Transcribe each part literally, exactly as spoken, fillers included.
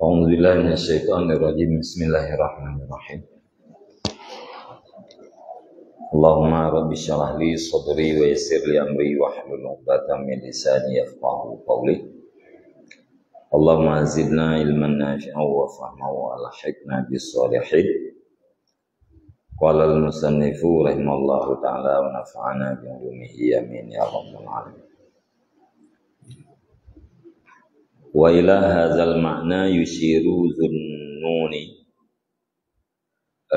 أعوذ بالله من الشيطان الرجيم. بسم الله الرحمن الرحيم. اللهم رب اشرح لي صدري ويسر لي أمري واحلل عقدة من لساني يفقهوا قولي. اللهم زدنا علما نافعا وفهما وألحقنا بالصالحين. قال المصنف رحمه الله تعالى ونفعنا بعلومه آمين يا رب العالمين. وإلى هذا المعنى يشير ذو النون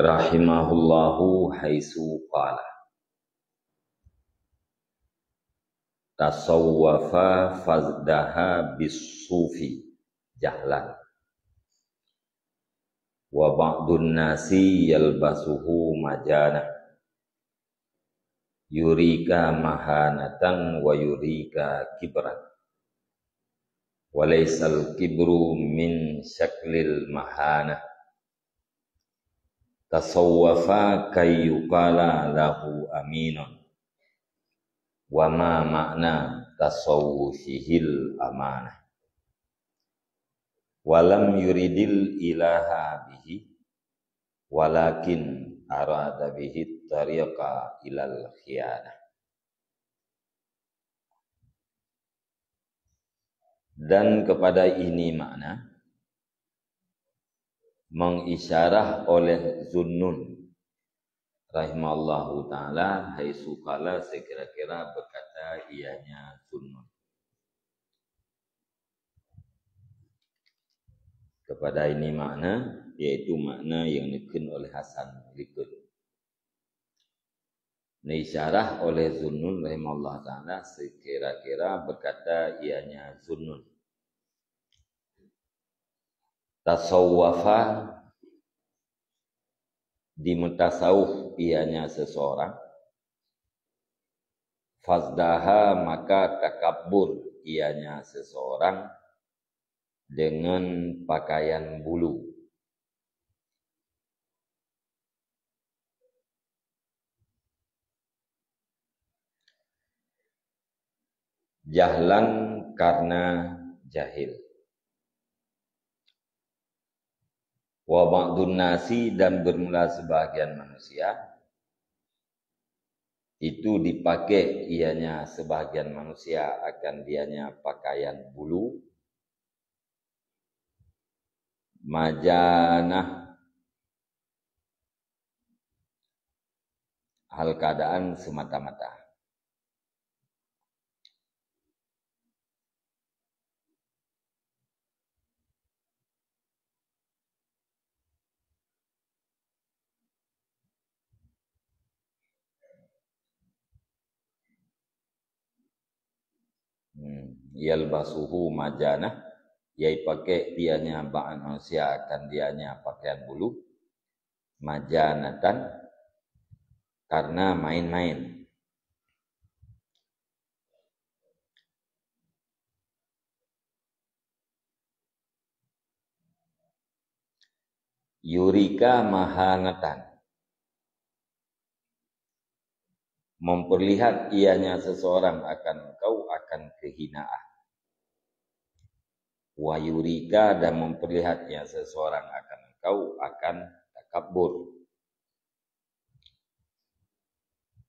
رحمه الله حيث قال: تصوف فازدهى بالصوف جهلا، وبعض الناس يلبسه مجانا، يريك مهانة ويريك كبرا، وليس الكبر من شكل المهانة. تصوف كي يقال له أمين، وما معنى تصوفه الأمانة. ولم يرد الإله به، ولكن أراد به الطريق إلى الخيانة. Dan kepada ini makna, mengisyarah oleh Zunnun rahimahullahu ta'ala, haitsu qala, sekira-kira berkata ianya Zunnun. Kepada ini makna, yaitu makna yang dikheun oleh Hasan likot. Neisyarah oleh Zunnun rahimahullah ta'ala, sekira-kira berkata ianya Zunnun. Tasawwafa, dimeutasawuf ianya seseorang. Fazdaha, maka takabur ianya seseorang dengan pakaian bulu. Jahlan, karena jahil. Wa ba'dun nasi, dan bermula sebahagian manusia, itu dipakai ianya sebahagian manusia akan dianya pakaian bulu, majanah, hal keadaan semata-mata. Hmm, yalbasuhu majanah, yai pakai dianya bak manusia akan dianya pakaian bulu, majanatan, karena main-main. Yurika mahanatan, memperlihat ianya seseorang akan engkau akan kehinaan. Wa yurika, dan memperlihat ianya seseorang akan engkau akan takabur.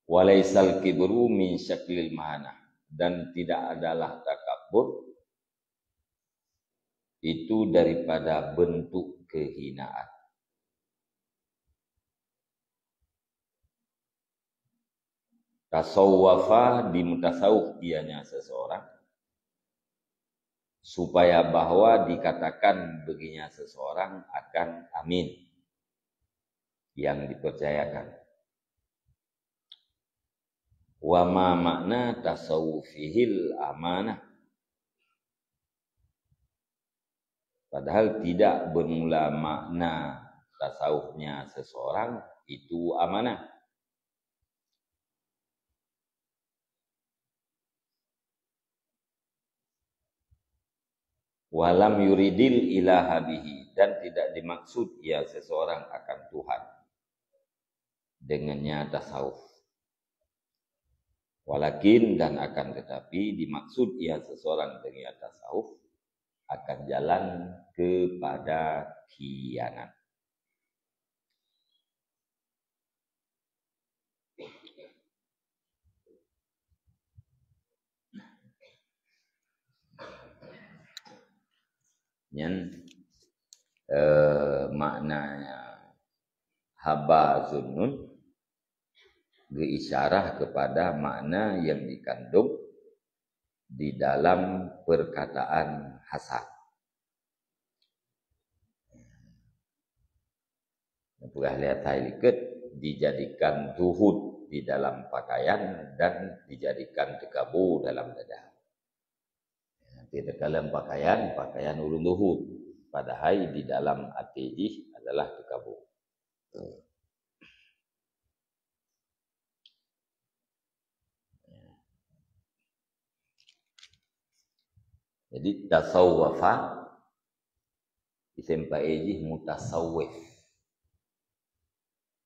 Walaisal kibru min syaklil mahanah, dan tidak adalah takabur itu daripada bentuk kehinaan. Tasawwafa, dimeutasawuf ianya seseorang, supaya bahwa dikatakan baginya seseorang akan amin, yang dipercayakan. Wa ma makna tasawufihil amanah. Padahal tidak bermula makna tasawufnya seseorang itu amanah. Walam yuridil ilaha bihi, dan tidak dimaksud ia seseorang akan Tuhan dengannya tasawuf. Walakin, dan akan tetapi, dimaksud ia seseorang dengan tasawuf akan jalan kepada khianat. Nyan, eh, maknanya haba zunnun geuisyarah kepada makna yang dikandung di dalam perkataan hasan. Peugah lé asai likot, dijadikan zuhud di dalam pakaian dan dijadikan teukabô dalam dada. Di dalam pakaian, pakaian ureuëng zuhud, padahai di dalam até jih adalah teukabô. Jadi tasawwafa, isim fa'il jih mutasawwif.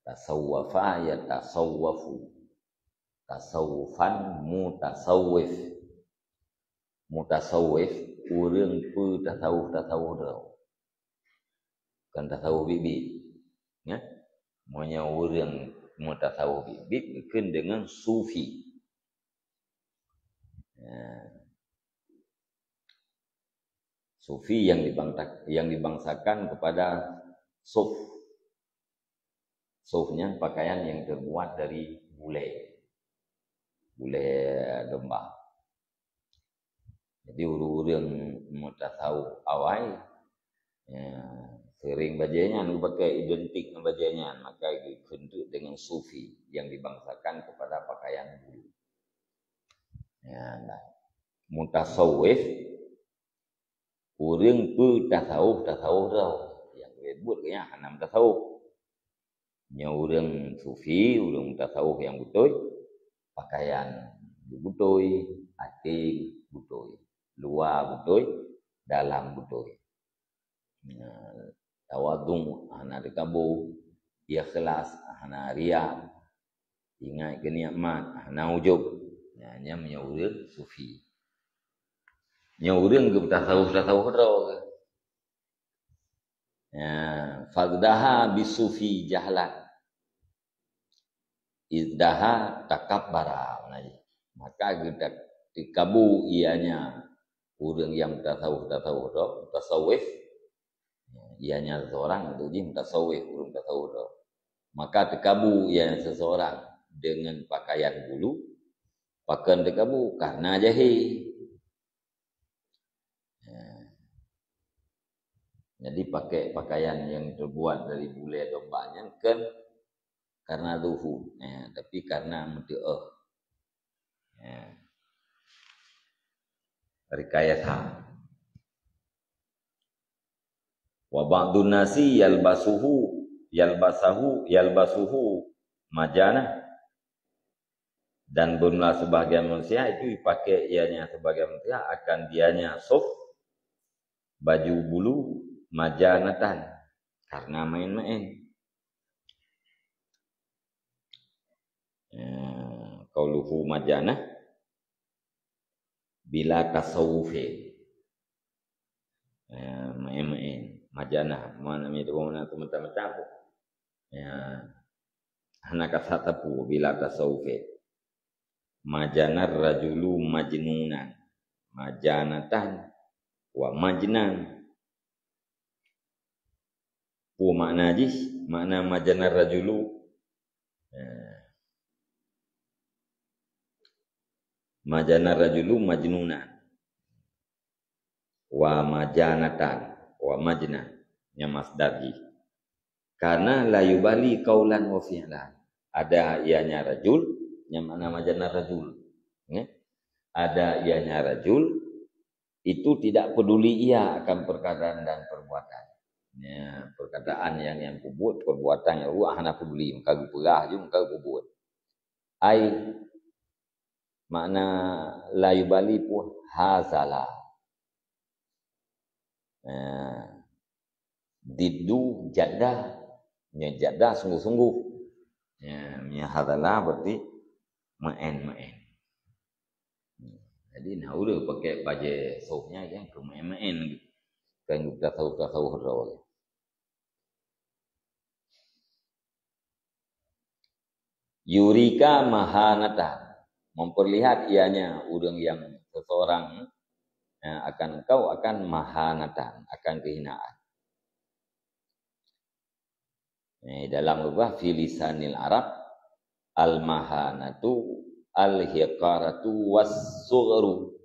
Tasawwafa yatasawwafu. Tasawufan mutasawwif. Mutasawwif, ureuëng peutasawuf-tasawuf droe. Bukan tasawuf biet-biet. Ya? Meunyoe ureuëng meutasawuf biet-biet, geukheun deungon sufi. Ya. Sufi yang dibangsa-, yang dibangsakan kepada suf. Suf nyan pakaian yang terbuat dari bulée. Bulée domba. Jadi ureuëng-ureuëng meutasawuf awai, ya, sering bajée nyan geupakai, identik ngon bajée nyan, maka geukheun teuk deungon sufi yang dibangsakan kepada pakaian bulu. Ya, nah. Mutasawwif, ureuëng peutasawuf-tasawuf droe. Nyang geubuet geuh nyan hana meutasawuf. Nyoe ureuëng sufi, ureuëng meutasawuf nyang beutôi, pakaian beutôi, até beutôi, luwa beutôi, dalam beutôi. Nah, tawadhu, hana teukabô, ikhlas, hana riya, ingat keu nikmat, hana ujub. Nah, nyan meunyoe ureuëng sufi. Nyoe ureuëng geupeutasawuf-tasawuf droe. Ya, fazdaha bisufi jahlan. Izdaha takabbara, makna jih. Maka geuda-, teukabô ianya ureuëng nyang tasawuf-tasawuf droe, tasawuf. Ianya seseorang, itu jih mutasawwif, ureuëng tasawuf droe. Maka teukabô ianya seseorang dengan pakaian bulu, pakon teukabô, karena jahé. Ya. Jadi pakai pakaian yang terbuat dari bulée domba nyan kan karena zuhud, ya, tapi karena meuteuoh. Ya. Rekayasa. Wa ba'dun nasi yalbasuhu, yalbasahu, yalbasuhu majanah. Dan bermula sebahagian manusia itu dipakai ianya sebahagian manusia akan dianya suf, baju bulu, majanatan, karena main-main. Ya, qauluhu majanah bila tasawufin. Ya, main-main. Majanah, mana mi tu, mana tu, mentang-mentang tu. Ya, hana kasa teupeu bila tasawufin. Majanar rajulu majnunan. Majanatan wa majnan. Peue makna jih? Makna majanar rajulu. Ya. Majanar rajulu majnunan. Wa majanatan, wa majnan. Nyan masdar jih. Karena la yubali qaulan wa fi'lan. Ada ianya rajul, Nyang mana majana rajul. Ya. Ada ianya rajul, itu tidak peduli ia akan perkataan dan perbuatan. Ya, perkataan yang, yang kubuat, perbuatan yang ruah hana peduli, maka geupeugah ju, maka kubuat. Ai, makna la yubali pun hazala. Nah, diddu jadda. Nya jadda sungguh-sungguh. Ya, nya hazala berarti maén-maén. Jadi, nah, udah pakai baju sohnya kan ke maén-maén gitu. Kan kita tahu, kita tahu. Yurika mahanatan, memperlihat ianya ureuëng yang seseorang, ya, akan engkau akan mahanatan, akan kehinaan. Eh, dalam bahasa fi lisanil Arab, al-mahanatu al-hiqaratu was-sughru.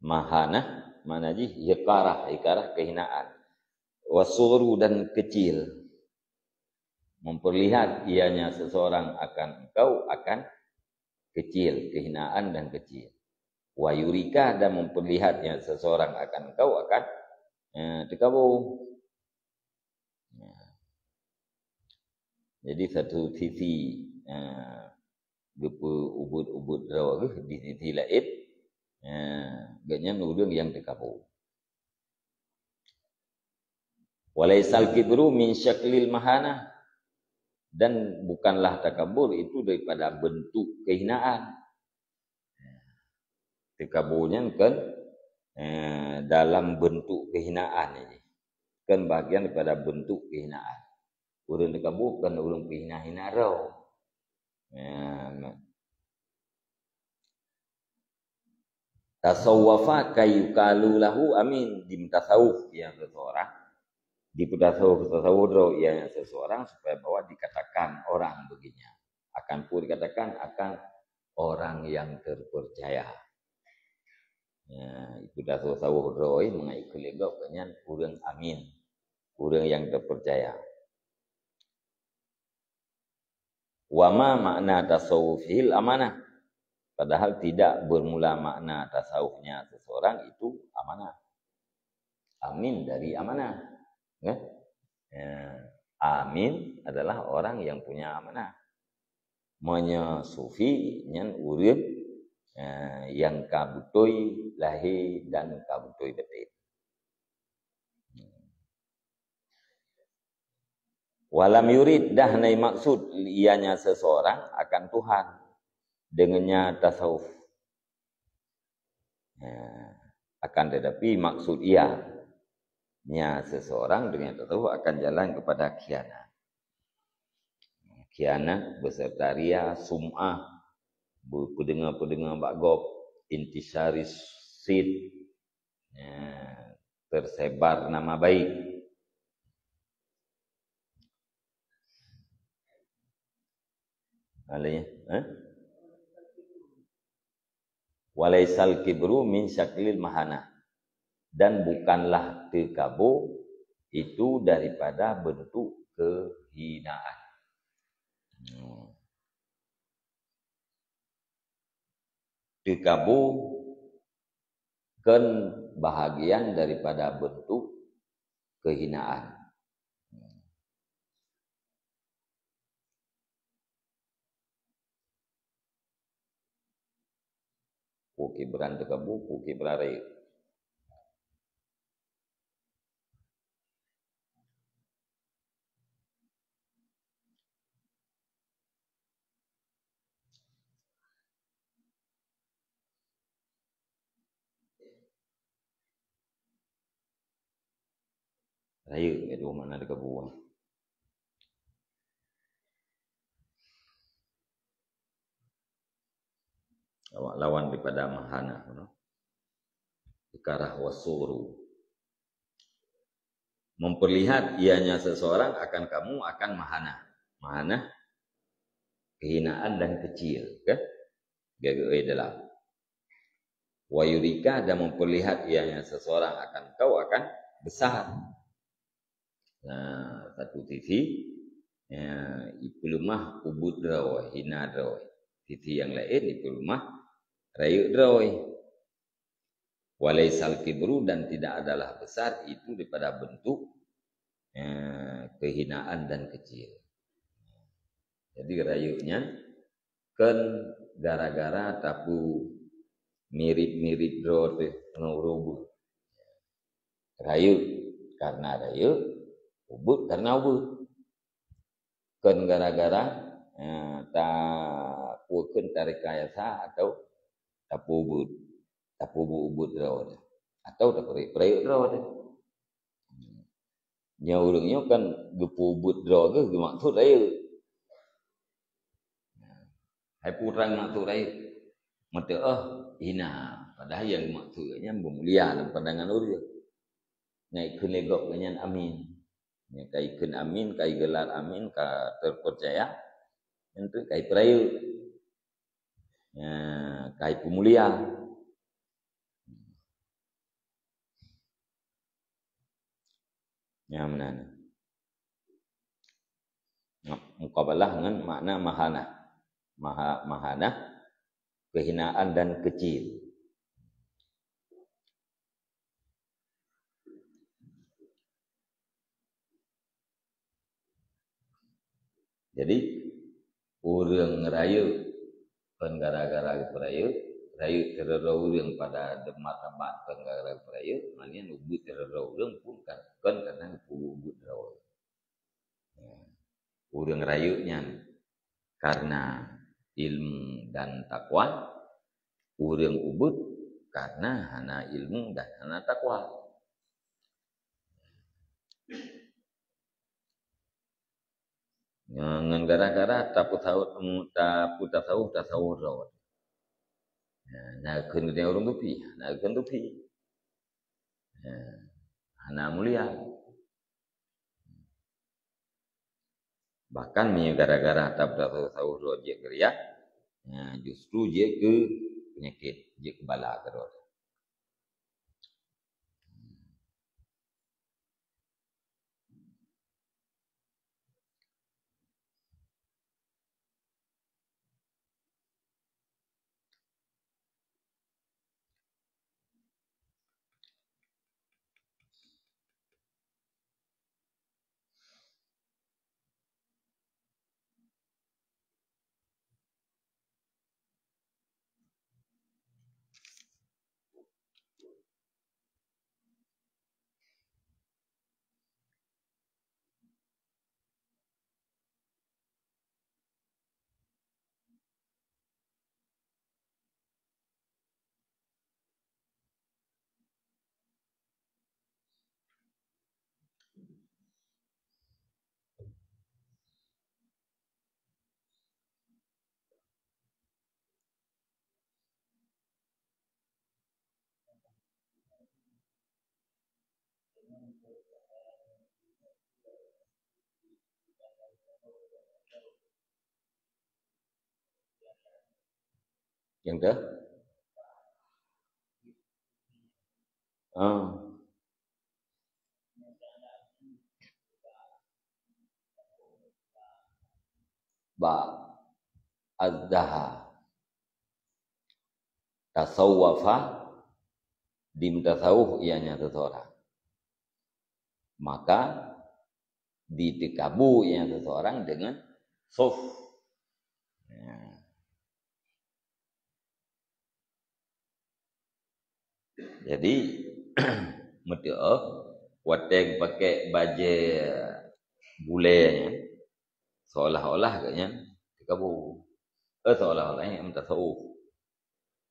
Mahanah, makna jih hiqarah, hiqarah kehinaan. Wasughru dan kecil. Memperlihat ianya seseorang akan engkau akan kecil, kehinaan dan kecil. Wa yurika dan memperlihatnya seseorang akan engkau akan, eh, teukabu. Ya. Jadi satu sisi, eh, geupeu ubit-ubit droe geuh, di sisi laén, eh, gobnyan ureuëng nyang teukabu. Walaisal kibru min syaklil mahanah, dan bukanlah takabur itu daripada bentuk kehinaan. Teukabu nyan kan, eh, dalam bentuk kehinaan ini. Kan bagian daripada bentuk kehinaan. Ureuëng teukabu kan ureuëng peuhina-hina droe. Ya, tasawwafa kayukalu lahu amin, di tasawuf yang seseorang, di tasawuf, tasawuf droe yang seseorang supaya bahwa dikatakan orang begini. Akan pun dikatakan akan orang yang terpercaya. Ya, itu tasawuf droe mengenai kelegok dengan ureuëng amin, ureuëng yang terpercaya. Wa ma makna tasawufihil amanah. Padahal tidak bermula makna tasawufnya seseorang itu amanah. Amin dari amanah. Ya? Ya, amin adalah orang yang punya amanah. Meunyoe sufi nyan ureuëng, eh, yang ka beutôi lahé dan ka beutôi batin. Walam yurid, dah hana maksud ianya seseorang akan Tuhan dengannya tasawuf. Ya, akan tetapi maksud ianya seseorang dengan tasawuf akan jalan kepada khianat. Khianat beserta ria, sum'ah, be-, peudeungoe-peudeungoe bak gob, intisyaris sid, ya, tersebar nama baik. Alaihi, eh? Walaisal kibru min syaklil mahanah. Dan bukanlah teukabu itu daripada bentuk kehinaan. Hmm. Teukabu kan bahagian daripada bentuk kehinaan. Pukibran teukabu, pukibran rayeuk. Rayeuk, itu makna teukabu. Awak lawan daripada mahanah, no? Ikarah wasuru. Memperlihat ianya seseorang akan kamu akan mahanah. Mahanah, kehinaan dan kecil, kan? Gagawai dalam. Wayurika dan memperlihat ianya seseorang akan kau akan besar. Nah, satu sisi, Ya, ipeuleumah ubeuet droe, hina droe. Sisi nyang laén ipeuleumah rayeuk droe. Walaisal kibru, dan tidak adalah besar itu daripada bentuk, eh, kehinaan dan kecil. Jadi rayeuk nyan kon gara-gara tapeumirip-mirip droe teuh ngon ureueng ubeuet. Rayeuk karena rayeuk, ubeuet karena ubeuet. Kon gara-gara, eh, tapeukheun tarekayasa atau tapeubuet, tapeubuet-buet droe teuh, atau tapeurayeuk-rayeuk droe teuh. Nyoe ureueng nyoe kan geupeubuet droe geuh geumaksud rayeuk. Hai peue trang maksud rayeuk? Meuteuoh hina, padahai nyang geumaksud nyan beumulia lam pandangan ureueng. Ngai kheun lé gob nyan amin. Nyan ka ikheun amin, ka igelar amin, ka terpercaya, nyan tu ka ipeurayeuk. Nyan ka ipeumulia. Nyan meunan. Mukabalah ngon makna mahanah. Maha-, mahanah, kehinaan dan kecil. Jadi, ureueng rayeuk kon gara-gara geupeurayeuk, rayeuk sidroe ureueng pada deumat-deumat kon gara-gara geupeurayeuk, maknanya ubeuet sidroe ureueng pun kan, kon karena geupeubuet droe. Ya. Ureueng rayeuk nyan karena ilmu dan takwa, ureueng ubeuet karena hana ilmu dan hana takwa. Ngon gara-gara tapeusaut, tapeutasawuf, tasawuf droe. Ya, na kheun geutanyoe ureueng tupi, na kheun tupi. Ya, hana mulia. Bahkan meunyoe gara-gara tapeutasawuf droe jeuet keu riya, ya, justru jeuet keu peunyakét, jeuet keu bala keudroe. Nyang keu? Ah. Ba azdaha. Tasawwafa, dimeutasawuf ianya seseorang. Maka diteukabu ianya seseorang dengan suf. Ya. Jadi, meuteuoh, watée geupakée bajée bulée nyan, seolah-olah geuh nyan teukabu. Eh, seolah-olah nyan meutasawuf.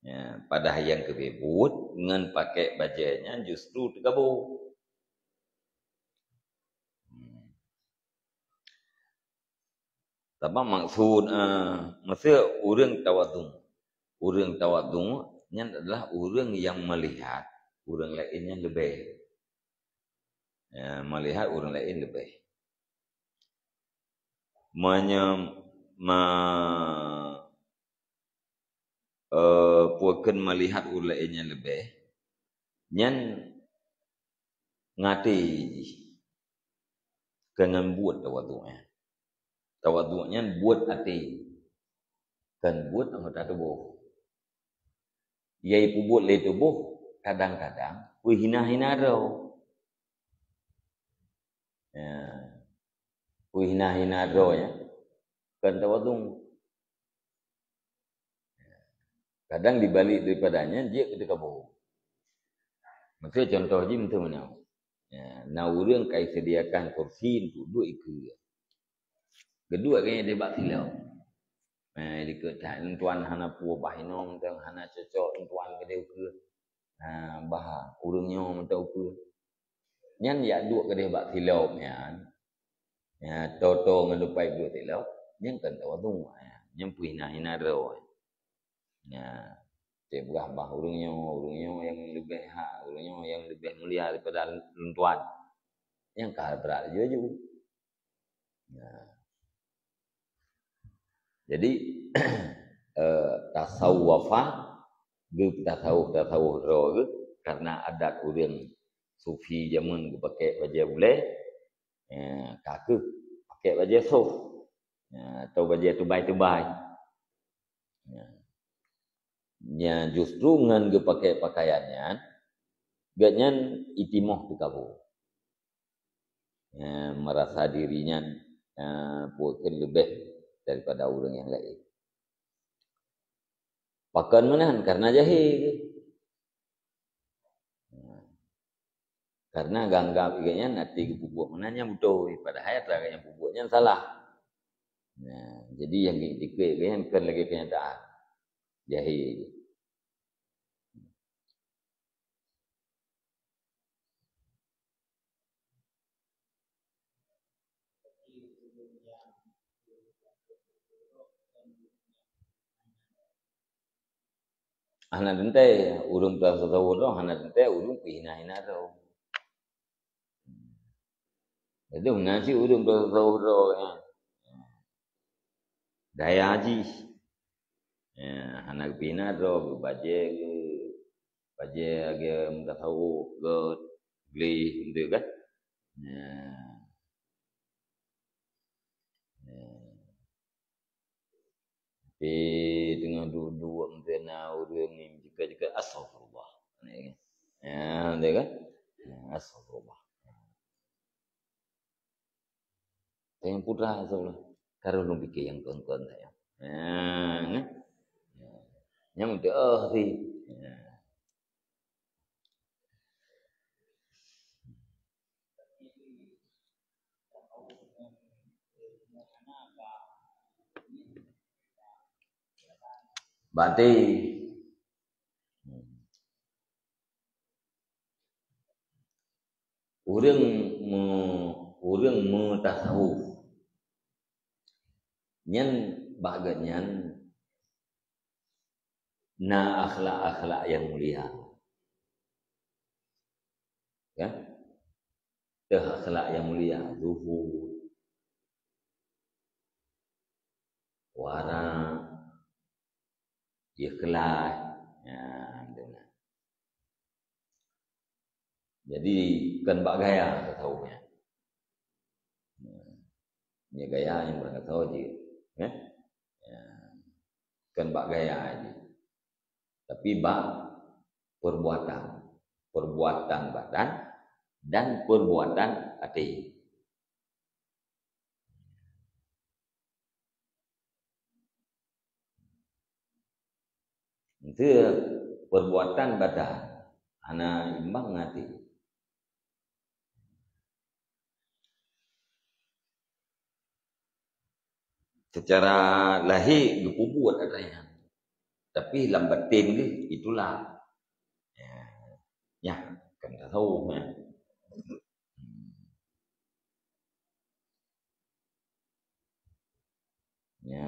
Ya, padahai nyang geupeubuet ngon pakée bajée nyan justru teukabu. Hmm. Sabab maksud, eh, maksud ureuëng tawadhu. Ureuëng tawadhu nyan adalah ureuëng nyang meulihat ureuëng laén nyan leubeh. Ya, meulihat ureuëng laén leubeh. Meunyoe ma-, eh, peue kheun meulihat ureuëng laén nyan leubeh, nyan ngaté jih keu ngon buet tawadhu nyan. Tawadhu nyan buet até, kon buet anggota tuboh. Nyang peubuet lé tuboh kadang-kadang peuhina-hina droe. Ya. Peuhina-hina droe nyan, kon tawadhu. Kadang dibalik daripada nyan, jeuet keu teukaboe. Maka contoh jih meuteumeunoe. Ya, na ureuëng ka isediakan kursi untuk duek ikeue. Geuduek geuh nyan di bak silop. Eh, dikeue that, "Lôn tuan hana peue bah inoe mantong, hana cocok lôn tuan keudeh ukeue. Ha, bah ureuëng nyoe mantong ukeue." Nyan jak duek keudeh bak silop nyan. Ya, toe-toe ngon lupai duek silop, nyan kon tawadhu. Ya, nyan peuhina-hina droe. Ya, teupeugah bah ureuëng nyoe, ureuëng nyoe nyang leubeh hak, ureuëng nyoe nyang leubeh mulia daripada lôn tuan. Nyan ka brat laju-laju. Nah. Jadi, eh, tasawufa, geutasawuf-tasawuf droe geuh, karena adat ureuëng sufi jameun geupakai bajée ulée, eh, ka kheueh pakai bajée sof, eh, atau bajée tubai-tubai. Ya. Nya justru ngon geupakai pakaian nyan, gobnyan itimoh teukaboe. Ya, merasa diri nyan, eh, pokon leubeh daripada ureuëng nyang laén. Pakon meunan? Karena jahé. Karena geuanggap gobnyan até geupeubuet meunan nyan beutôi, padahai atra nyang peubuet nyan salah. Nah, jadi nyang geuiktikeuet gobnyan kon lagée keunyataan. Jahé. Hana teuntée ureuëng tasawuf droe, hana teuntée ureuëng peuhina-hina droe. Jadi, meunan cit ureuëng tasawuf droe, ya. Gaya jih. Ya, hana geupeuhina droe, geubajée, geu-, bajée lagée meutasawuf, göt, gleh, gitu kan. Ya. Ya. Tapi teungoh duek-duek meuteuna ureuëng ni jika-jika, "Astagfirullah." Ya, betul kan? Ya, "Astagfirullah." Teuingat putra, astagfirullah. Ka lheueh lôn pike nyang kon-kon saja. Ya, kan? Ya. Nyang beutôi, oh, si. Ya. Batin. Ureuëng me-, ureuëng meutasawuf. Nyan bak geuh nyan na akhlak-akhlak nyang mulia. Ya? Teuh akhlak nyang mulia, zuhud, wara, ikhlas. Ya, tu nah. Jadi, kon bak gaya tasawuf nyan. Nyan gaya nyang beurangkat saho jih, eh? Ya. Kon bak gaya jih. Tapi bak perbuatan. Perbuatan badan dan perbuatan até. Itu perbuatan badan hana imbang ngon até. Secara lahé geupeubuet atra nyan, tapi lam baten geuh itulah. Ya, ya, kan tasawuf, ya. Ya,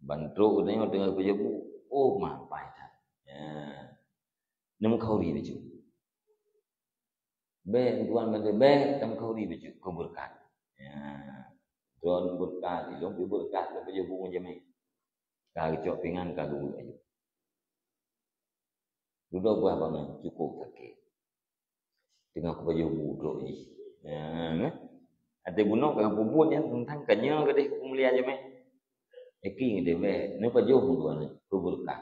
ban trok geutanyoe teungoh kujebu, oh, mapai that. Ya. Neumeukauri bacut. Bék, tuan bantu, bék, tameukauri bacut, keu beureukat. Ya. Droen beureukat, ilong pih beureukat, lôn pajoh bu ngon jamé. Ka geucok pingan, ka geubuet ajoh. Dudoe bah bangai, cukôp sakét. Teungoh kupajoh bu trok jih. Ya, kan? Até bunoe ka peubuet nyan teuntang ka nyoe keudeh peumulia jamé. Éki ngeudeh bèk, neupajoh dua nyoe, keu beureukat.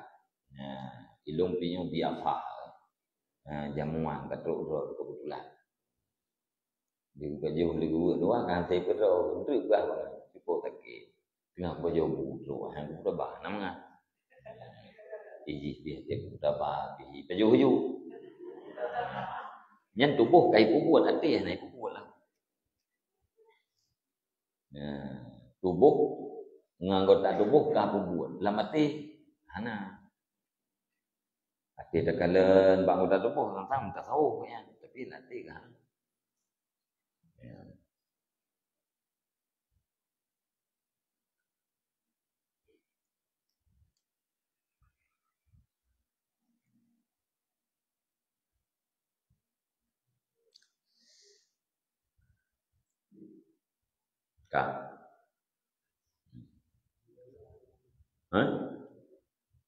Nah, ilong pih nyoe biafah. Nah, jamuan ka trok droe keubeutulan. Di pajoh lé geuweuek dua ka hase peudroe, treuk bah bangai, cupo sakét. Teungoh pajoh bu trok, han kutabah na mangat. Ijih pih até kutabah, pih pajoh ju. Nyan tuboh ka ipeubuet, até hana ipeubuet lah. Nah, tuboh ngon anggota tuboh ka peubuet, lam até hana. Até takalon bak anggota tuboh, teuntang tasawuf nyan, tapi lam até ka hana. Ya. Ka. Hah?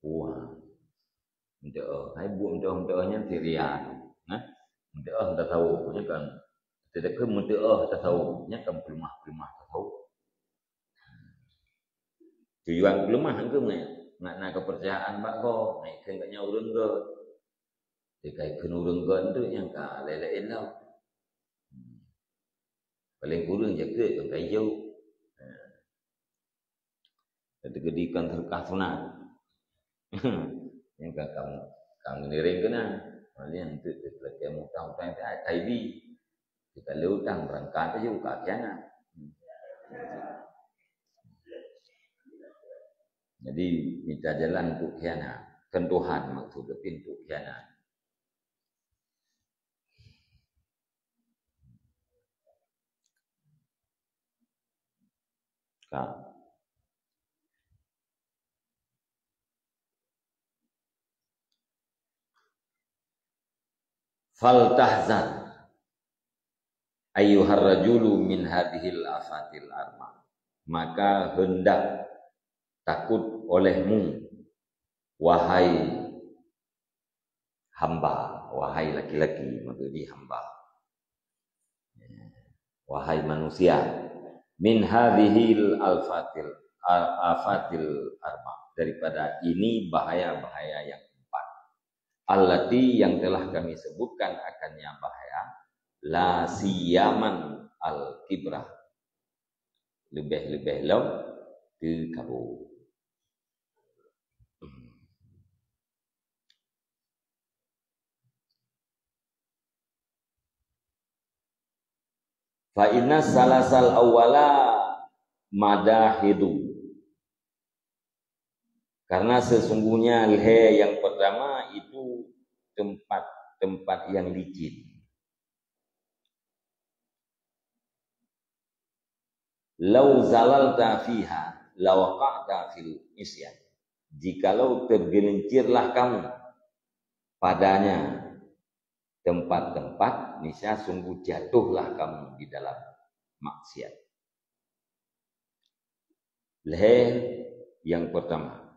Wah. Meudoa. Hai buet meudoa-meudoa nyan siria tu. Nah, meudoa tasawuf nyan kan. Teudeukeu meudoa tasawuf nyan kan peuleumah-peuleumah tasawuf. Tujuan peuleumah engkeu ngai, nak na keupeurcayaan bak gob, ngai kheun gobnyan ureueng gèt. Teuka kheun ureueng gèt tu nyang ka laén-laén lom. Paleng kureueng jakeuet kon kayu. Ha. Teukeudi kon seudeukah sunat. Nyang ka kamu, kamu ngiring keunan. Maliang tu teuka mutang-mutang tai bi. Kita le utang berangkat laju ka khianat. Jadi, mita jalan untuk khianat. Kan Tuhan maksud tapi untuk khianat. Ka. Faltahzar ayyuhar rajulu min hadhil afatil arba. Maka hendak takut olehmu, wahai hamba, wahai laki-laki, maksud jih hamba. Wahai manusia, min hadhil alfatil, a-, afatil arba, daripada ini bahaya-bahaya yang empat. Allati, yang telah kami sebutkan akannya bahaya, la siyaman al-kibrah. Leubeh-leubeh lom teukabô. Fa inna salasal awwala madahidu. Karena sesungguhnya lhèe yang pertama itu tempat-tempat yang licin. Lau zalalta fiha lawaqa'ta fil isyan. Jikalau tergelincirlah kamu padanya tempat-tempat, niscaya sungguh jatuhlah kamu di dalam maksiat. Lhèe yang pertama.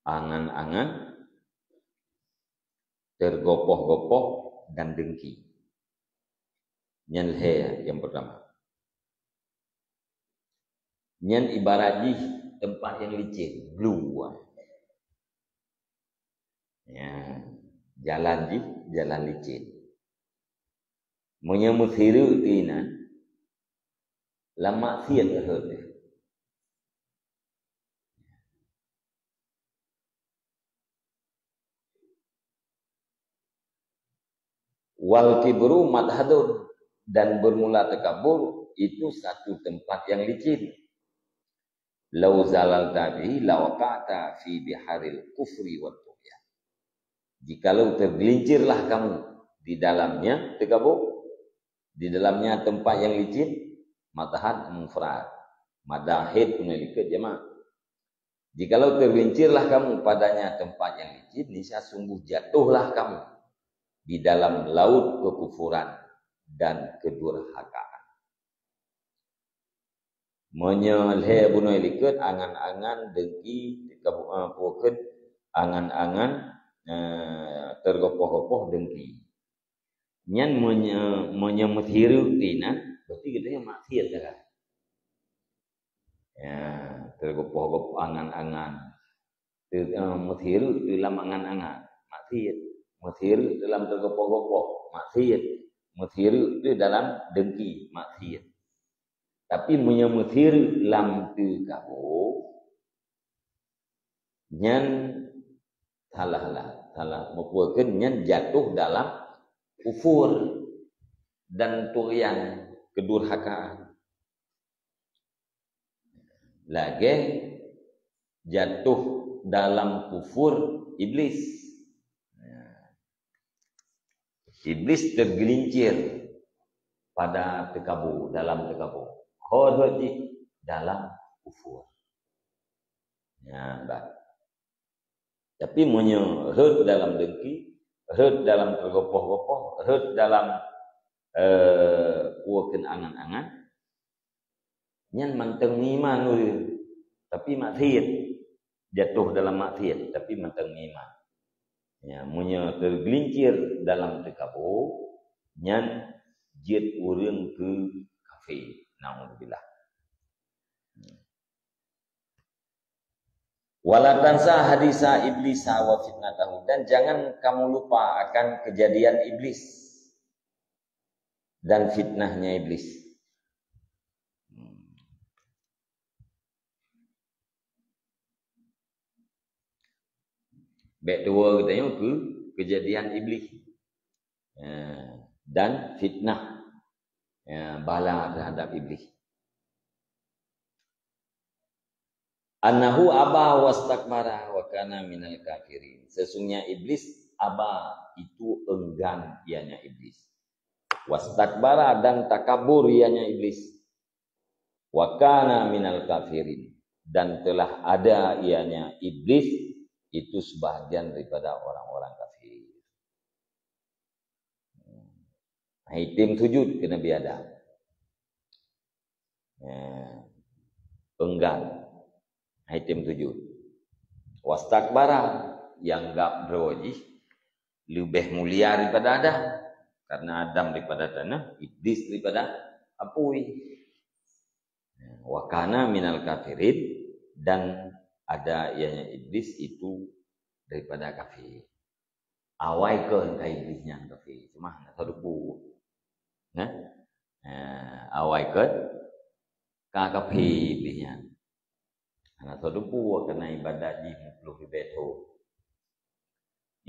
Angan-angan, tergopoh-gopoh, dan dengki. Nyan lhèe yang pertama. Nyan ibarat jih tempat yang licin, blue. Ya, jalan jih, jalan licin. Meunyoe meusireuk teuh inan, lam maksiat rhot teuh. Wal kibru madhadun, dan bermula takabur itu satu tempat yang licin. Lau zalalta bihi lawaqa'ta fi biharil kufri wat tughyan. Jikalau tergelincirlah kamu di dalamnya, takabur, di dalamnya tempat yang licin, madhad mufrad. Madahid pun likot jamak. Jikalau tergelincirlah kamu padanya tempat yang licin, niscaya sungguh jatuhlah kamu di dalam laut kekufuran dan kedurhakaan. Meunyoe lhèe bunoe likot angan-angan dengki, teuka-, eh, pukon angan-angan, eh, teugopoh-gopoh deungki. Nyan meunyoe, meunyoe meusireuk teuh inan, berarti geutanyoe maksiat dah. Ya, teugopoh-gopoh angan-angan. Teu-, eh, meusireuk teuh lam angan-angan, maksiat. Meusireuk teuh lam teugopoh-gopoh, maksiat. Meusireuk teuh dalam deungki, maksiat. Tapi meunyoe meusireuk lam teukaboe, nyan salah lah, salah. Meupeue kheun nyan jatuh dalam kufur dan tughyan, kedurhakaan. Lagèe jatuh dalam kufur Iblis. Iblis tergelincir pada teukaboe, dalam teukaboe. Ho rhot jih dalam kufur. Nyan bah. Tapi meunyoe rhot dalam deungki, rhot dalam teugopoh-gopoh, rhot dalam, eh, peue kheun angan-angan, nyan mantong meuiman ureueng, tapi maksiat. Jatuh dalam maksiat, tapi mantong meuiman. Ya, meunyoe tergelincir dalam teukaboe, nyan jeuet ureueng keu kafé. Naudzubillah. Wala tansa hadisa iblisa wa fitnatahu, dan jangan kamu lupa akan kejadian iblis dan fitnahnya iblis. Bèk tuwo geutanyoe keu kejadian iblis, eh, dan fitnah, eh, bala terhadap iblis. Annahu aba wastakbara wa kana minal kafirin. Sesungguhnya iblis aba, itu enggan ianya iblis. Wastakbara, dan takabur ianya iblis. Wa kana minal kafirin, dan telah ada ianya iblis itu sebahagian daripada orang-orang kafir. Hai tem sujud keu Nabi Adam. Ya. Enggan. Hai tem sujud. Wastakbara, yang anggap droe jih leubeh mulia daripada Adam. Karena Adam daripada tanah, Iblis daripada apui. Wa kana minal kafirin, dan ada ianya Iblis itu daripada kafir. Awai kon ka Iblis nyan kafir, cuma hana teudeungoe. Nah, eh, awai kon ka kafir Iblis nyan. Hana teudeungoe karena ibadat jih meuploh ribèe thon.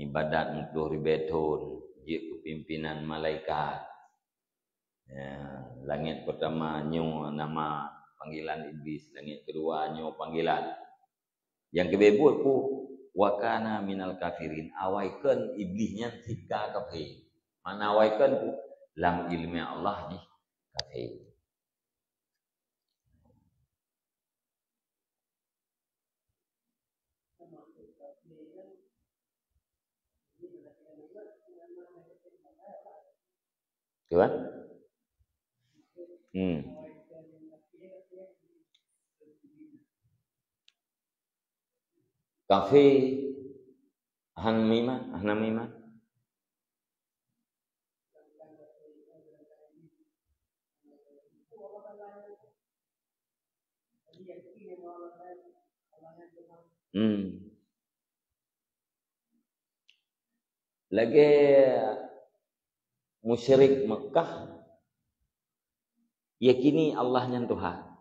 Ibadat meuploh ribèe thon, jeuet keu pimpinan malaikat. Ya, langét pertama nyoe nama panggilan Iblis, langét kedua nyoe panggilan. Nyang keubiet buet peue? Wa kana minal kafirin. Awai kon Iblis nyan cit ka kafé. Makna awai kon peue? Lam ileumèe Allah jih kafé. Tuan? Hmm. Kafé, han meuiman, hana meuiman. Hmm. Lagèe musyrik Mekah, yakini Allah nyan Tuhan.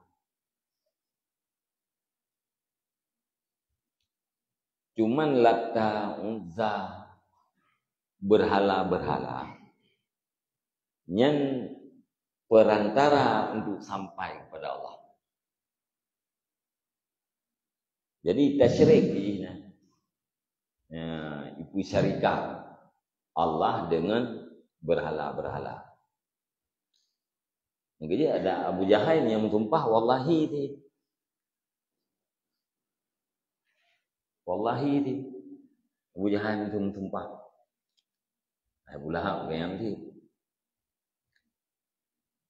Cuman Lata, Uzza, berhala-berhala, nyan perantara untuk sampai kepada Allah. Jadi, tasyrik jih nyan. Ya, ipeusyarekat Allah dengan berhala-berhala. Jadi ada Abu Jahal nyang meusumpah, "Wallahi," ti. "Wallahi," ti. Abu Jahal nyang meusumpah. Abu Lahab nyang ti.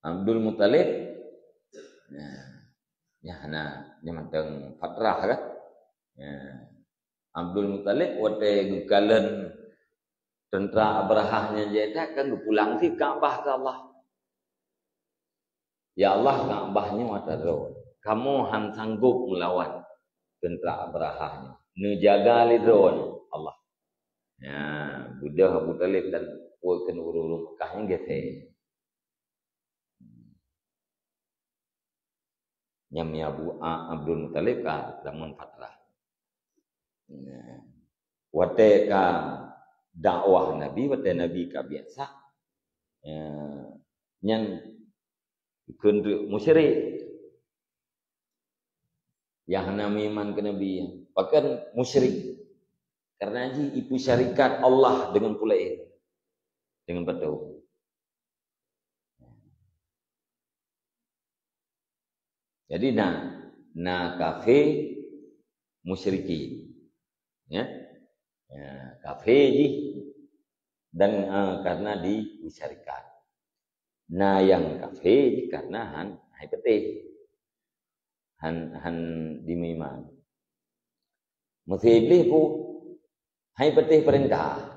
Abdul Muttalib, ya, ya, na, nyan mantong fatrah kan? Ya. Abdul Muthalib watèe geukalon teuntra Abrahah nyan jai that kan geupulang cit Ka'bah keu Allah. "Ya Allah, Ka'bah nyoe atra droe. Kamoe han sanggob meulawan teuntra Abrahah nyoe. Neujaga lé droe nyoe, Allah." Nyan, beudôh Abu Thalib dan ureueng-ureueng Makkah nyan geusé. Nyan mi Abu, a, Abdul Muthalib ka lamon fatrah. Nah, watèe ka dakwah Nabi, watèe Nabi ka biasa, ya, nyan kheun musyrik. Nyang hana meuiman keu Nabi, pakon musyrik. Karena jih ipeusyarikat Allah deungon peue laén, deungon patung. Jadi na, na kafé musyrikin. Ya. Ya, kafé jih dan, eh, karena disyarikat. Na nyang kafé jih karena han, han patéh. Han, han dimeuiman. Meusé Iblih peue? Han patéh peurintah.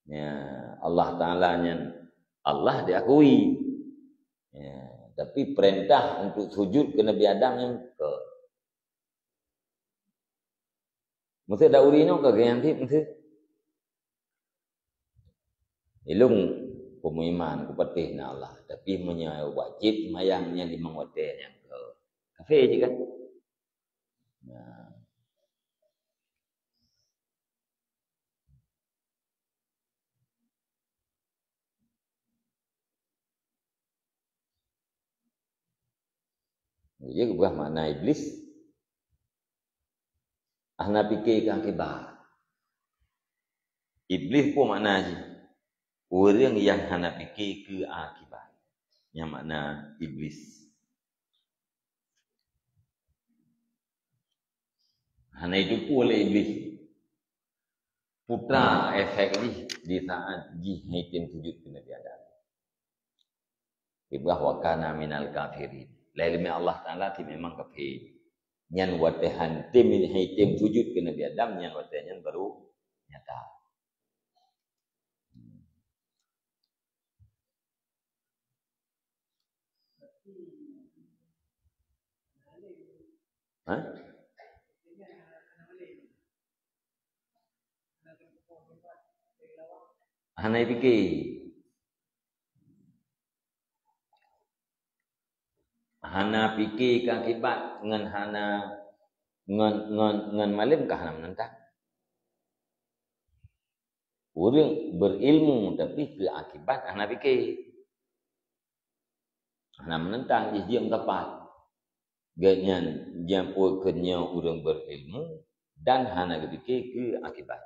Ya, Allah Taala nyan Allah diakui. Ya, tapi peurintah untuk sujud keu Nabi Adam nyan keu. Meusé dak uri nyoe ka geuyanti meusé. Ilong peumeuiman kupatéh na Allah, tapi meunyoe wajéb mayang nyan limong watèe nyang keu kafé jih kan. Nah. Jadi, geupeugah makna Iblis, hana pike keu akibat. Iblis peue makna jih? Ureueng nyang hana pike keu akibat. Nyan makna Iblis. Hana jiteupeue lé Iblis peue efek jih di saat jih han jitem sujud keu Nabi Adam. Ibarat wa kana minal kafirin. Lé leumé Allah Taala ti memang kafé. Nyan watèe han jitem, han jitem sujud keu Nabi Adam, nyan watèe nyan baru nyata. Hah? Hana pike. Hana pike keu akibat ngon hana, ngon, ngon, ngon malem ka hana meunentang. Ureueng berilmu tapi keu akibat hana pike. Hana meunentang jih diem sapat. Gobnyan nyang peue keu nyoe ureueng berilmu dan hana geupike keu akibat.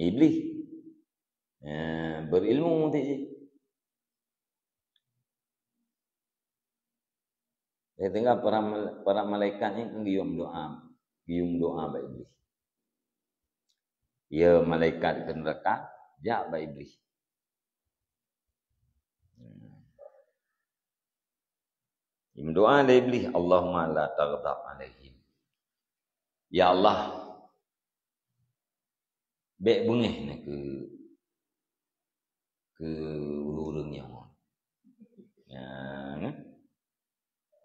Iblis, eh, berilmu ti jih. Sehingga para mal-, para malaikat nyan kan geuyue doa, geuyue doa bak Iblis. Ya malaikat keu neuraka, jak bak Iblis. Meudoa lé Iblis, "Allahumma la taghdab alaihim." Ya Allah, bèk beungéh na keu, keu ureueng-ureueng nyoe. Ya, kan?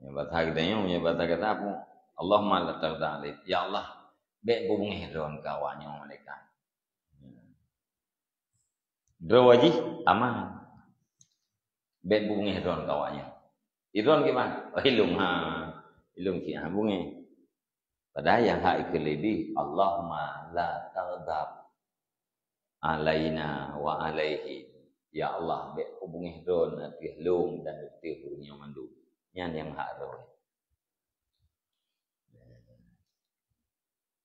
Meunyoe basa geutanyoe, meunyoe basa gata peue? "Allahumma la taghdab alaihim." Ya Allah, bèk beubeungéh droe keu awak nyoe malaikat. Droe jih aman. Bèk beungéh droe keu awak nyan. Droe kiban? Oh, ilong, ha. Ilong cit, ha, beungéh. Padahai nyang hak ikeu leubeh, "Allahumma la taghdab alaina wa alaihi." Ya Allah, bèk beungéh droe ateueh lôn dan ateueh ureueng nyoe mandum. Nyan nyang hak droe.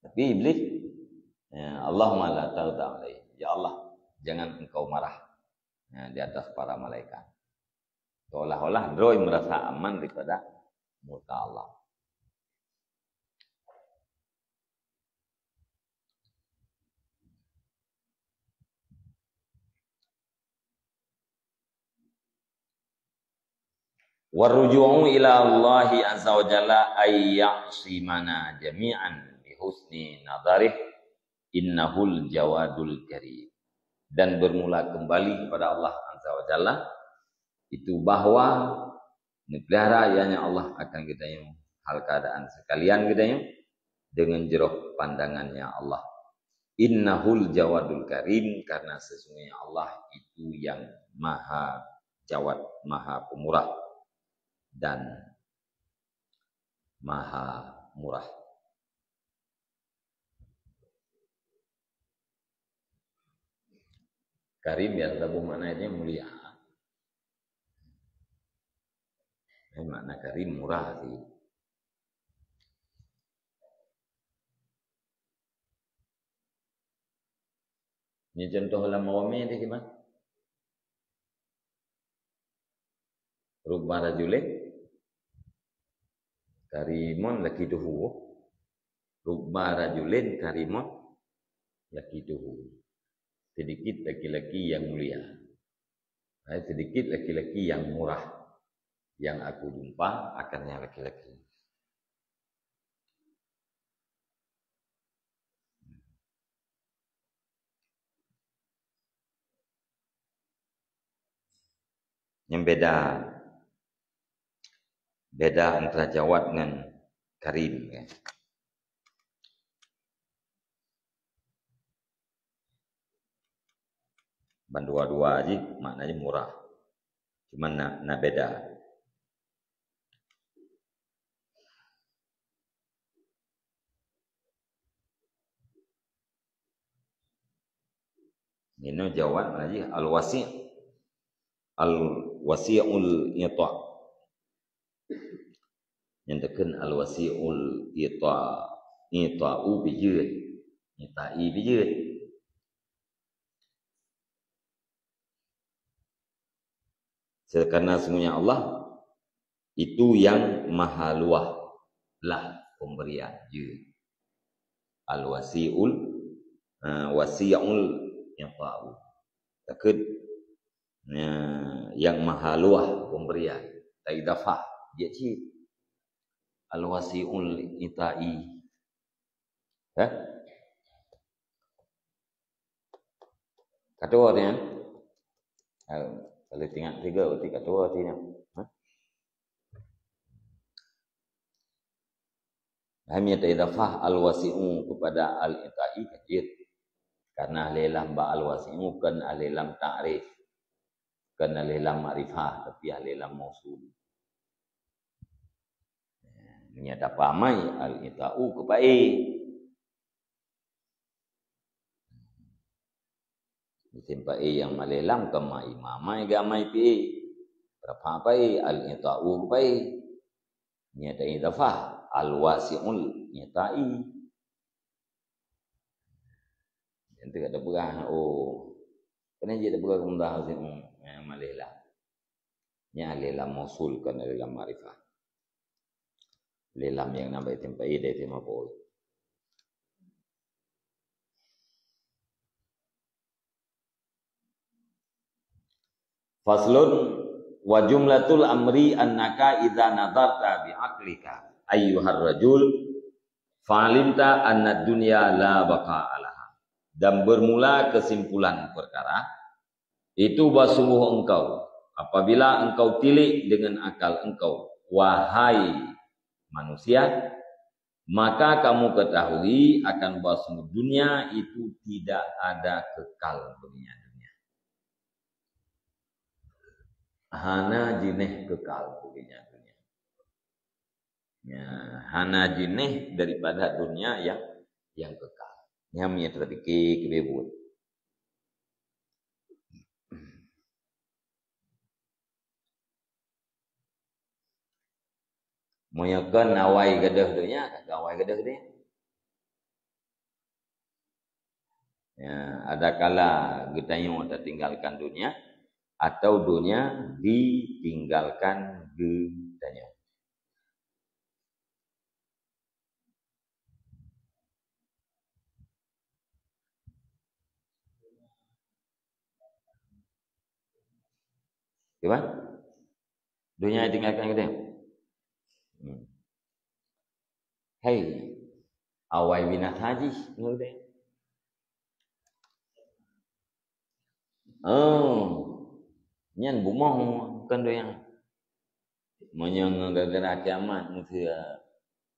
Tapi Iblis, ya, "Allahumma la taghdab alaihim." Ya Allah, jangan Engkau marah, ya, di atas para malaikat. Seolah-olah droe merasa aman daripada murka Allah. Warruju'u ila Allahi azza wa jalla ay ya'simana jami'an bi husni nadharih, innahul jawadul karim. Dan bermula kembali kepada Allah azza wa jalla, itu bahwa neupelihara ianya Allah akan geutanyoe hal keadaan sekalian geutanyoe dengan jroh pandangannya Allah. Innahul jawadul karim, karena sesungguhnya Allah itu yang maha jawad, maha pemurah dan maha murah. Karim ya, saboh makna itu mulia. Eh, makna karim murah sih. Ini contoh lam awamnya itu gimana? Rubba rajulin karimun laki tuhu. Rubba rajulin karimun laki tuhu. Sedikit laki-laki yang mulia. Hai, sedikit laki-laki yang murah. Yang aku jumpa akan yang laki-laki. Nyang beda, beda antara jawad ngon karim, ya. Ban dua-dua jih maknanya murah. Cuma na, na beda. Inoe jawab lagi al-wasi', al-wasi'ul ita'. Nyang teukeun al-wasi'ul ita', ita'u bijeuet, ita'i bijeuet. Karena sungguhnya Allah itu yang maha luah lah pemberian jeuet. Al-wasi'ul, eh, wasi'ul ita'u. Takut, eh, yang maha luah pemberian. Taidafah, jeuet cit. Al-wasi'ul ita'i. Eh? Ka tuwoe nyan. Kalau teuingat tiga, berarti ka tuwoe nyan. Ha? Hanya taidafah al-wasi'u kepada al-ita'i ka jeuet. Karena ahli lam bak al-wasi'u kon ahli lam ta'rif. Kon ahli lam makrifah, tapi ahli lam mausul. Nyan tapamai al-ita'u keu paé. Isim paé nyang malèe lam kama imamai gamai pié. Rafa paé, al-ita'u paé. Nyan ta idafah, al-wasi'ul ita'i. Nyan teuka tapeugah, oh. Keuneuk jeuet tapeugah keu mudah, oh, nyang malèe lam. Nyan lé lam mausul, kon lé lam makrifah. Lé lam nyang na bak isim fa'il dan isim maf'ul. Faslun, wa jumlatul amri annaka idza nadharta bi aqlika ayyuhar rajul fa'alimta anna dunya la baqa'a laha. Dan bermula kesimpulan perkara, itu bahwa sungguh engkau, apabila engkau tilik dengan akal engkau, wahai manusia, maka kamu ketahui akan bahwa sungguh dunia itu tidak ada kekal baginya dunia. Hana jeuneh kekal baginya dunia. Ya, hana jeuneh daripada dunia yang, yang kekal. Nyan meunyo tapike keu buet. Meunyo kon awai gadôh dunia, ka awai gadôh dunia. Ya, adakala geutanyoe tatinggalkan dunia, atau dunia ditinggalkan geutanyoe. Gimana? Donya tinggalkan geutanyoe. Hmm. Hai, awai binasa jih ngon geutanyoe. Oh, nyan bumoe bukan donya. Meunyoe gara-gara kiamat, manusia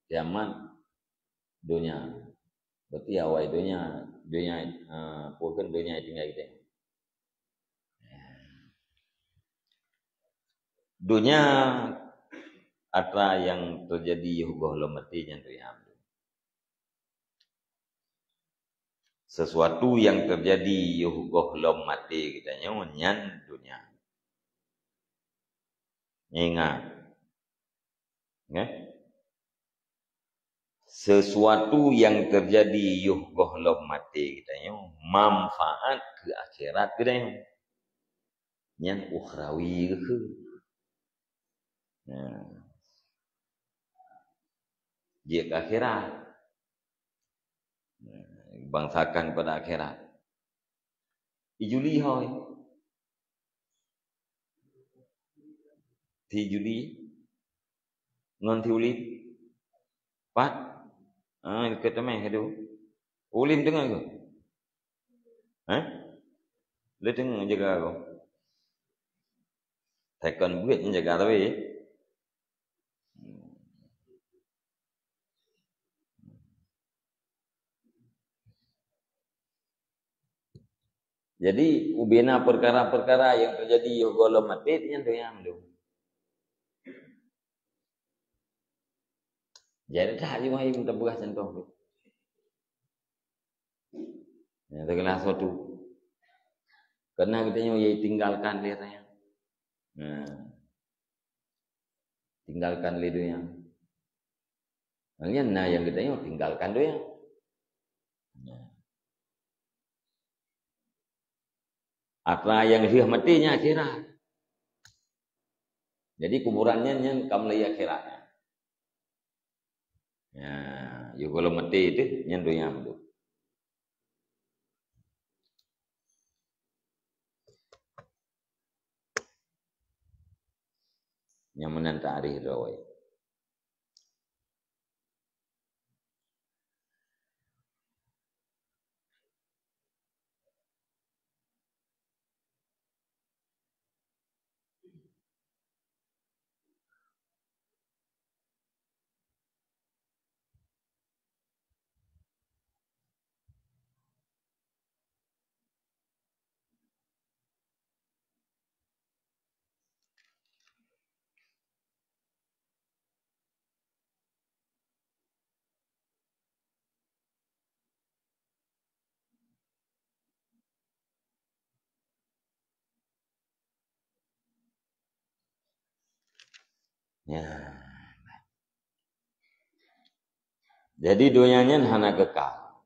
kiamat, donya. Berarti awai donya, donya, eh, bukan donya tinggai geutanyoe. Donya atra nyang teujadi yoh goh lom maté nyan donya. Sesuatu nyang teujadi yoh goh lom maté geutanyoe nyan donya. Ingat. Nggih. Sesuatu nyang teujadi yoh goh lom maté geutanyoe manfaat keu akhirat geutanyoe. Nyan ukhrawi geuh. Nah. Jeuet keu akhirat. Nah, bangsakan pada akhirat. Ijuli hôi. Thi Juli ngon thi Ulib. Pat? Ah, dekat teumeh tu. Ulib dengar ke? Eh? Le dengar jaga aku. Tekan buet jaga tapi. Jadi, ubena peukara-peukara nyang teujadi yoh goh lom maté nyan donya mandum. Jadi, that jih wahai meutabah contoh tu. Nyang teukeuna soe tu. Karena geutanyoe tinggalkan lé donya. Nah. Tinggalkan lé donya. Nyan na nyang geutanyoe tinggalkan donya. Nah. Atra nyang lheueh maté nyan akhirat. Jadi kuburan nyan, nyan ka mulai akhirat. Ya, yôh goh lom maté teuh nyan donya mandum. Nyang meunan takrif droe. Ya. Jadi donya nyan hana kekal.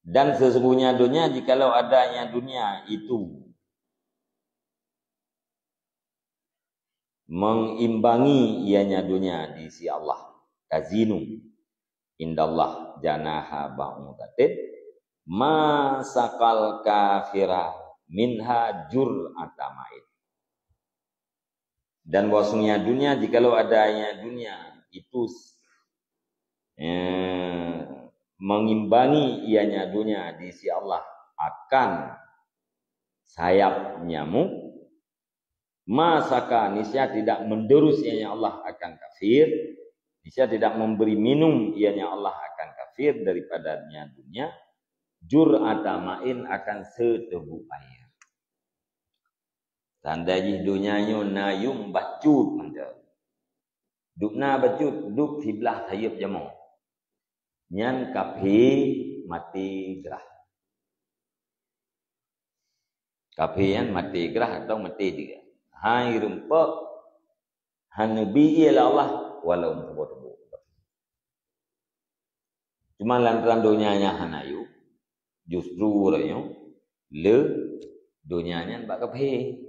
Dan sesungguhnya donya, jikalau adanya dunia itu mengimbangi ianya dunia di sisi Allah, tazinu indallah janaha ba'udatin, ma saqal kafira minha jur'ata ma'in. Dan bahwasanya dunia, jikalau adanya dunia itu, eh, mengimbangi ianya dunia di sisi Allah akan sayap nyamuk, ma saka, niscaya tidak menderus ianya Allah akan kafir, niscaya tidak memberi minum ianya Allah akan kafir daripadanya dunia, jur'ata ma'in, akan seuteubu air. Tanda jih donya nyoe na yuem bacut mantong. Dub na bacut, dub siblah sayeuep jamoe. Nyan kaphé maté grah. Kaphé nyan maté grah atau maté diga. Hai rumpok, hana bi ié lé Allah, walau meutuboh-tuboh. Cuma lantaran donya nyan hana yôh, justru uroe nyoe le donya nyan bak kaphé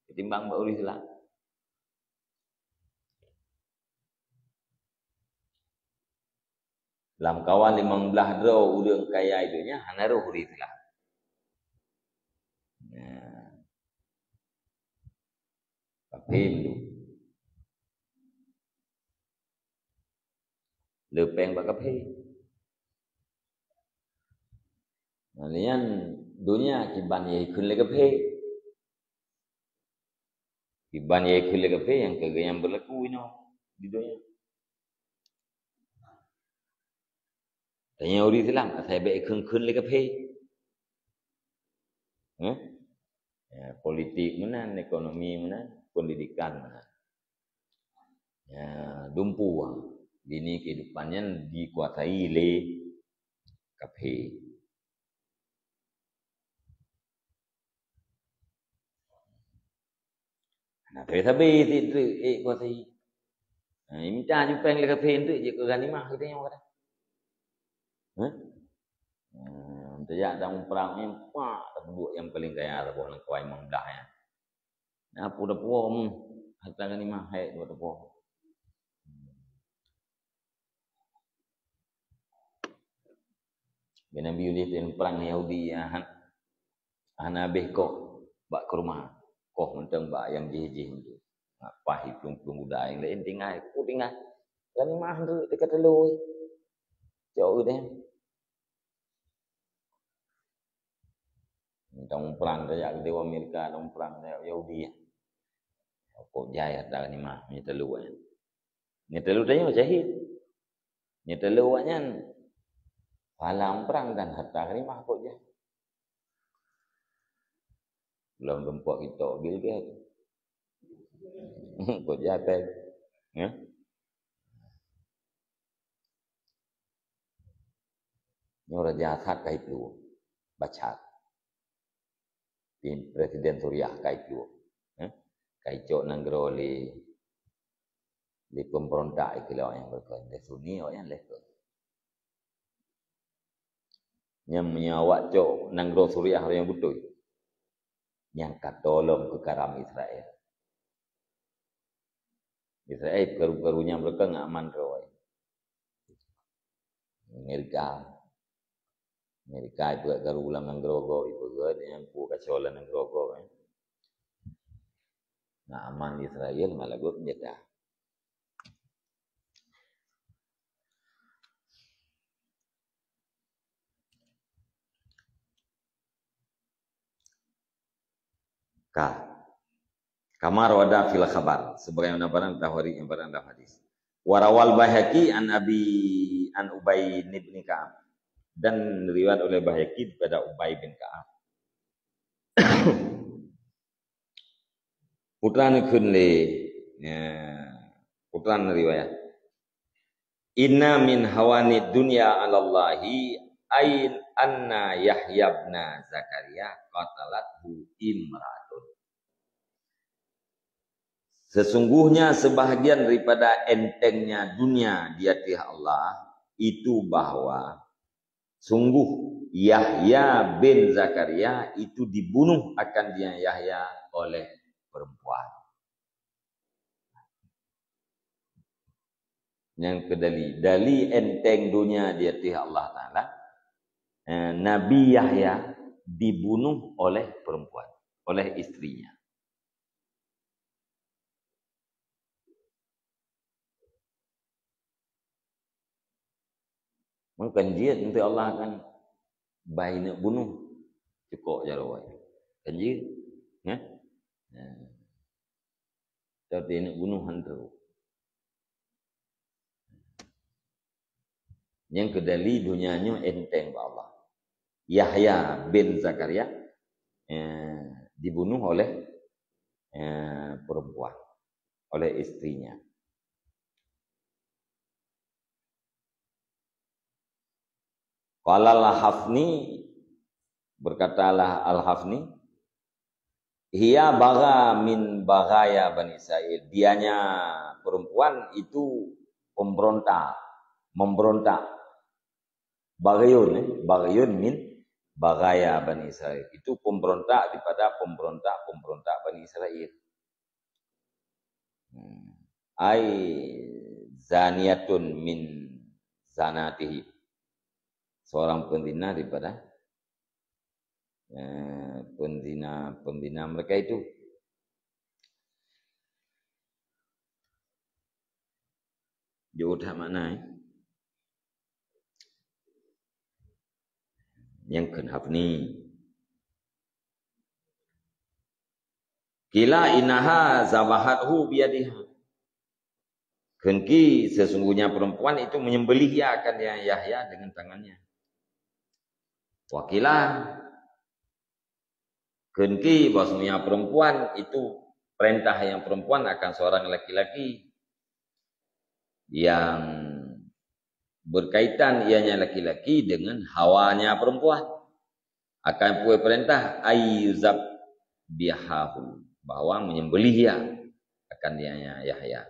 ketimbang bak ureuëng Islam. Lam kawan limong blaih droe ureuëng kaya donya hana roh ureuëng Islam. Nah. Kafé mandum. Le péng bak kafé. Nah, nyan donya kiban jikheun lé kafé. Kiban jikheun lé kafé nyang keu nyang beulaku inoe di donya. Tanyoe ureueng Islam asai bèk kheun-kheun lé kafé. Heh? Ya, politik meunan, ekonomi meunan, pendidikan meunan. Ya, dumpeue. Bini kehidupan nyan dikuasai lé kafé. Nah, sabe-sabe sit treuk ék kuasai. Nah, imita ju péng lé kafé treuk jeuet keu ghanimah geutanyoe kadang. Hah? Hmm, tajak dalam perang ni, pak, tapeuduek nyang paling kaya saboh lam kawai limong blah nyan. Nah, peue tapuwoe, hmm, harta ghanimah, hai, peue tapuwoe. Bak Nabi udeh teuh perang Yahudi, ya, han-, hana habéh koh bak kurma. Koh mantong bak nyang jih-jih mantong. Ngapa hi plueng-plueng guda nyang laén tinggai, ku tinggai. Ghanimah tu dekat teulôi. Cok udeh. Tang perang tajak keu dewa Amerika, tang perang tajak Yahudi. Kok jai harta ghanimah, nyan teulôi. Nyan teulôi tanyoe syahid. Nyan teulôi awaknyan pahala perang dan harta ghanimah kok jai. Belum tumpok kita Bill Gates. Kok jai péng. Ya? Nyoe Raja Assad ka iplueng, Bashar. Presiden Suriah ka iplueng. Eh? Ka icok nanggroe lé, lé pemberontak ikheun lé awaknyan, lé Sunni awaknyan lé. Nyan meunyoe awak cok nanggroe Suriah nyang beutôi, nyang ka tolong keukaram Israel. Israel karu-karu nyan meureuka ngon aman droe. Amerika. Amerika ipeugah karu lam nanggroe gob, ipeugah nyang peue kaco lam nanggroe gob, eh. Ngon aman Israel malah gob senjata. Ka. Kama warada fil khabar, sebagaimana barang tawari yang barang dalam hadis. Wa rawal Baihaqi an Abi, an Ubay bin Ka'ab. Dan riwayat oleh Baihaqi daripada Ubay bin Ka'ab. Putra neukheun lé, ya, putra riwayat. Inna min hawani dunya 'alallahi ain anna Yahya ibn Zakaria qatalathu imra'atun. Sesungguhnya sebahagian daripada entengnya dunia di hadapan Allah itu bahwa sungguh Yahya bin Zakaria itu dibunuh akan dia Yahya oleh perempuan. Nyang keudali, dali enteng dunia di ateueh Allah Taala, eh, Nabi Yahya dibunuh oleh perempuan, oleh istrinya. Maka kan jeuet, nanti Allah akan bai neuk bunuh. Cukok jaroe. Kan jeuet, ya? Ya. Tapi neuk bunuh hantu. Nyang keudali dunia nyoe enteng bak Allah. Yahya bin Zakaria, eh, dibunuh oleh, eh, perempuan, oleh istrinya. Qala Al-Hafni, berkatalah Al-Hafni, "Hiya bagha min baghaya Bani Israel." Dianya perempuan itu pemberontak, memberontak. Baghayun, eh, baghayun min baghaya Bani Israel. Itu pemberontak daripada pemberontak-pemberontak Bani Israel. Hmm. Ai zaniyatun min zanatihi. Seorang penzina daripada, eh, penzina-penzina mereka itu. Jeuet that makna, eh? Nyang kheun hafni. Qila innaha zabahathu biyadiha. Kheun ki sesungguhnya perempuan itu menyembelih ia akan Yahya dengan tangannya. Wa qila, kheun ki bahwasanya perempuan itu, perintah yang perempuan akan seorang laki-laki yang berkaitan ianya laki-laki dengan hawanya perempuan. Akan peue perintah, ayyuzab bihahu, bahwa menyembelih ia akan ianya Yahya.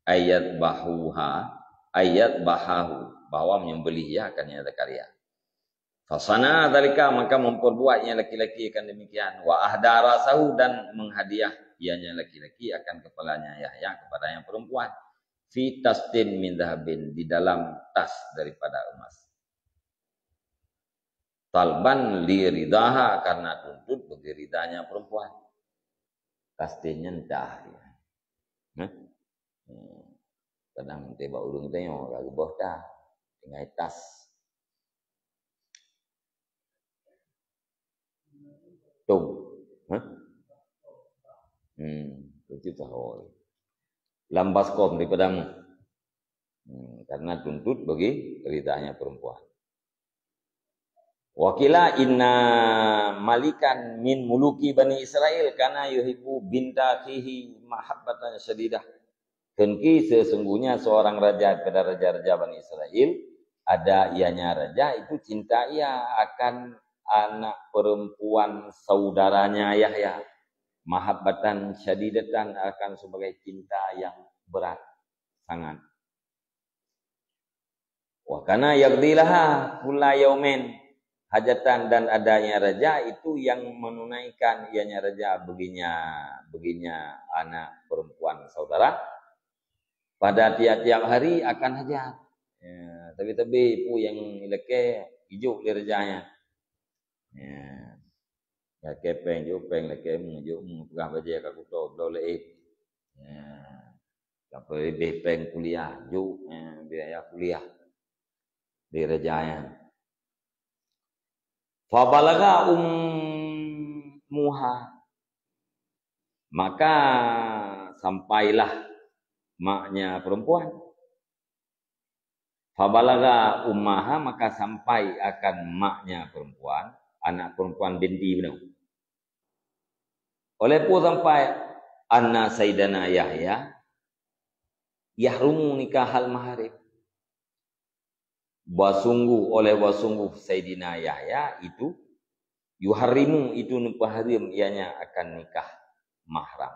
Ayat bahuha, ayat bahahu, bahwa menyembelih ia akan ianya Zakaria. Fasana dzalika, maka memperbuat yang laki-laki akan demikian. Wa ahda rasahu, dan menghadiah ianya laki-laki akan kepalanya Yahya kepada yang perempuan. Fi tastin min dzahabin, di dalam tas daripada emas. Talban li ridaha, karena tuntut bagi ridanya perempuan. Tastin nyan tah. Hah? Hmm. Kadang teuba ureuëng tanyoe ka geuboh tah. Tinggai tas. Tum. Hah? Hmm, itu tahu. Lam baskom di padang. Hmm, karena tuntut bagi ridanya perempuan. Wa qila inna malikan min muluki Bani Israel kana yuhibbu binta akhihi mahabbatan syadidah. Kheun ki sesungguhnya seorang raja daripada raja-raja Bani Israel, ada ianya raja itu cinta ia akan anak perempuan saudaranya Yahya. Mahabbatan syadidatan, akan sebagai cinta yang berat sangat. Wa kana yaqdi laha kulla yaumin hajatan, dan adanya raja itu yang menunaikan ianya raja baginya, baginya anak perempuan saudara pada tiap-tiap hari akan hajat. Ya, tapi-tapi peue nyang ilakée, ijok lé raja nyan. Ya. Lakée péng jok, péng lakée mu jok, mu peugah bajée ka kuto bloe lé. Ya. Sampai leubeh péng kuliah, jok, ya, biaya kuliah di raja nyan. Fabalagha ummuha. Maka sampailah maknya perempuan. Fabalagha ummaha, maka sampai akan maknya perempuan, anak perempuan binti bunoe. Oleh peue sampai anna Saidana Yahya yahrumu nikahal maharim. Basungguh, oleh basungguh Saidina Yahya itu, yuharrimu, itu neupeuhareuem ianya akan nikah mahram.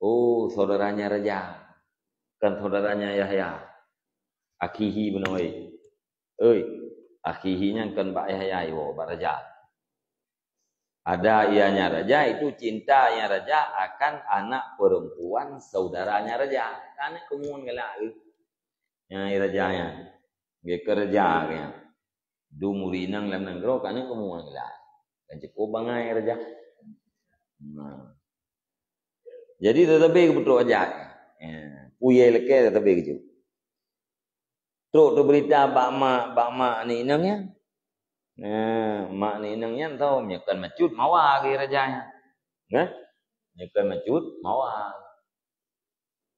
Oh, saudaranya raja, kan saudaranya Yahya. Akhihi bunoe. Oi, akhihi nyan kan bak Yahya, iwoe bak raja. Ada ianya raja, itu cintanya raja akan anak perempuan saudaranya raja. Aneuk keumuan galak. Nyang raja nyan. Geukeureuja geuh. Du muri inong lam nanggroe ka aneuk keumuan galak. Dan cukup bangai raja. Nah. Jadi tetapi kebetul aja. Ya, puyée lekée tetapi kejut. Trok teubeurita bak mak, bak mak ni inong nyan. Nah, mak ni inong nyan tahu meunyoe kon macut mawa lagée raja nyan. Nah, meunyoe kon macut mawa.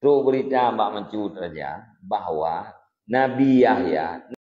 Trok beurita bak macut raja bahwa Nabi Yahya